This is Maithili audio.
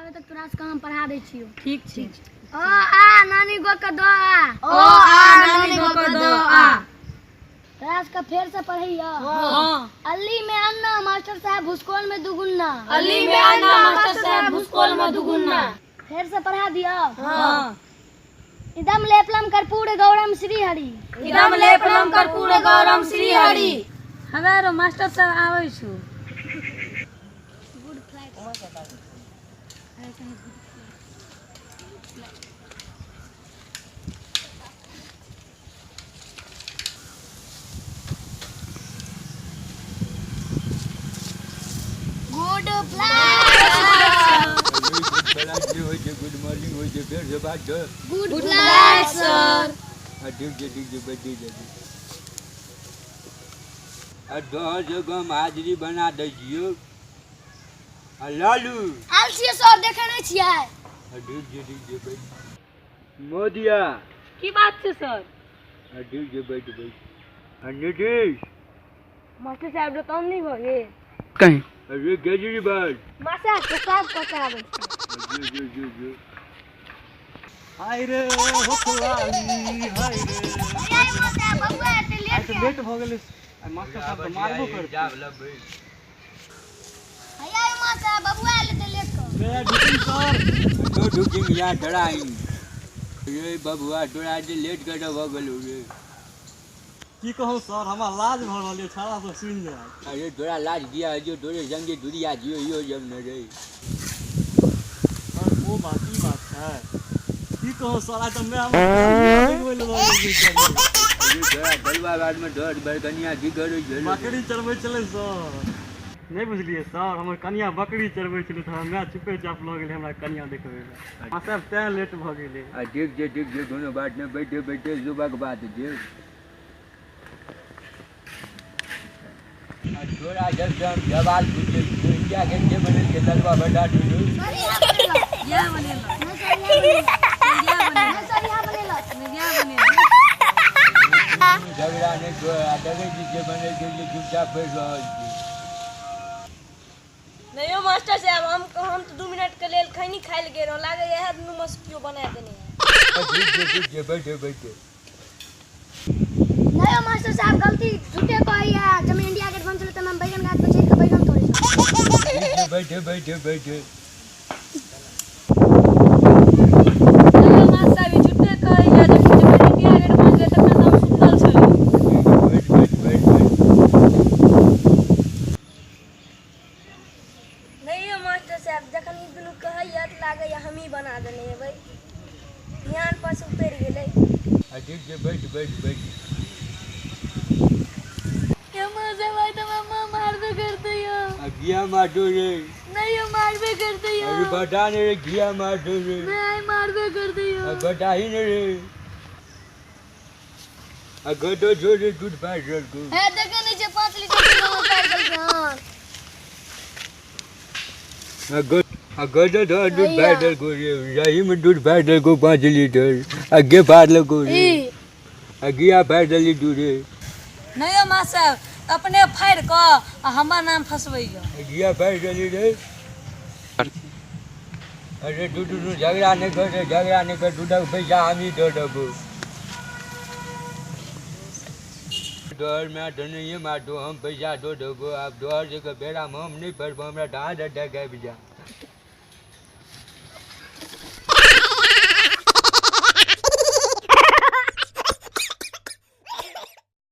आबे तक तोरा से हम पढ़ा दै छियो। ठीक छै। ओ आ नानी गो के दो आ। ओ आ नानी गो के दो आ। तोरा से फेर से पढ़ैया। हां। अल्ली में अन्ना मास्टर साहब भूसकोल में दुगुना। अल्ली में अन्ना मास्टर साहब भूसकोल में दुगुना। फेर से पढ़ा दियो। हां। इदम लेपलम कर्पूर गौरम श्री हरि। इदम लेपलम कर्पूर गौरम श्री हरि। हमारो मास्टर साहब आबै छु। Good flight. Good flight. होइ छै, गुड मॉर्निंग होइ छै, फेर से बात छै। Good flight sir. आ ठीक छै, ठीक छै, बैठे जाइ। आ दस जगह हम हाजिरी बना दै छियौ। आ लालू आयल छियै सर, देखै नहि छियै? आ ठीक छै, ठीक छै, बैठ। मोदिया की बात छै सर? आ ठीक छै, बैठ बैठ। आ नीतीश मास्टर साहब रे काम नहीं भऽ गेल कहीं। अरे केजरीवाल मास्टर साहब कऽ आबै छै। जी जी जी जी। हाय रे होखलाली हाय रे। बबुआ एते आइ लेट तऽ लेट भऽ गेलै। आइ मास्टर साहब तऽ मारबो करतै। जाब लबै। हैया मास्टर बबुआ एते लेट कऽ। गया ढुकिन सर। तो ढुकिन या डराई रे बबुआ, तोरा जे लेट कर भऽ गेलौ रे। की कहू सर, हमरा लाज भऽ रहल यऽ, छाड़ा सब सुनि जायत। अरे तोरा लाज किया होइ छौ? तोरे संगे दुरिया जियो इहो जब न रे। सर ओ बात ई बात छै, की कहू सर, आइ तऽ माय हमर कनिया देखबै लए लऽ गेल छलै। अरे तोरा दलुआ बादमे डर बरकनिया की करै छलै? बकरी चरबै छलै सर। नहि बुझलियै सर, हमर कनिया बकरी चरबै छलै तऽ हमर माय चुपे चाप लऽ गेलै हमरा कनिया देखबै लए। मास्टर तें लेट भऽ गेलै। आ ठीक छै, ठीक छै, कोनो बात नहि, बैठे बैठे सुबहके बात छै। आ तोरा जब से हम सवाल पूछै छियौ, इंडिया गेट के बनेलकै ललुआ बता दियौ। या बनेलक। नहीं सर, यहाँ बनेलक। या बनेलक। झगड़ा नहि कर, आ देखै छी जे बनेलकै जे चुपचाप बैठ रहल छी। नहीं यौ मास्टर साहब, हम तऽ 2 मिनट के लेल खैनी खाइ लए गेल रहौं, लागै इएह दुनू मे सँ केओ बना देने है। ठीक छै, ठीक छै, बैठे बैठे। नहीं मास्टर साहब, गलती झूठे कहैया। जब इंडिया गेट बन छलै तब हम बैगन गाछ पर चढ़ि कऽ बैगन तोड़ै छलहुँ। ठीक छै, बैठे बैठे बैठे। चलो मास्टर साहब, ई झूठे कहैया, जखन इंडिया गेट बन गेलै तखन तऽ हम सुतल छलियै। बैठ बैठ बैठ बैठ। नहीं यौ मास्टर साहब, जखन ई दुनू कहैया तऽ लागैया हमही बना देने हेबै, ध्यान पर से उतरि गेलै। आ ठीक छै, बैठ बैठ बैठ। मारबे करते यौ। आ घिया मारतो रे। नहीं यौ, मारबे करते यौ। अरे बता ने रे, घिया मारतो रे। नहीं मारबे करते यौ। आ बता ही ने रे। आ गदो छोड़े दूध फाड़ देलकौ। हे देखे नहीं छै, 5 लीटर दूध हमर फाड़ि देलकै हन। आ गदो थोड़ा दूध फाड़ि देलकौ रे, रही में दूध फाड़ि देलकौ 5 लीटर। आ गे फाड़ देलकौ रे। आ घिया फाड़ि देली तू रे। नहीं यौ मास्टर साहब, अपने फाड़ि कऽ आ हमर नाम फसबैया। घिया फाड़ि देली रे। अरे तू तू झगड़ा नहि कर रे, झगड़ा नहि कर, दूधक पैसा हमही दऽ देबौ। तोहर माय तऽ नहिए मारतौ, हम पैसा दऽ देबौ। आब तोहर सबके बेरामे हम नहि पड़बौ, हमरा ढाँढ दऽ आबि जा।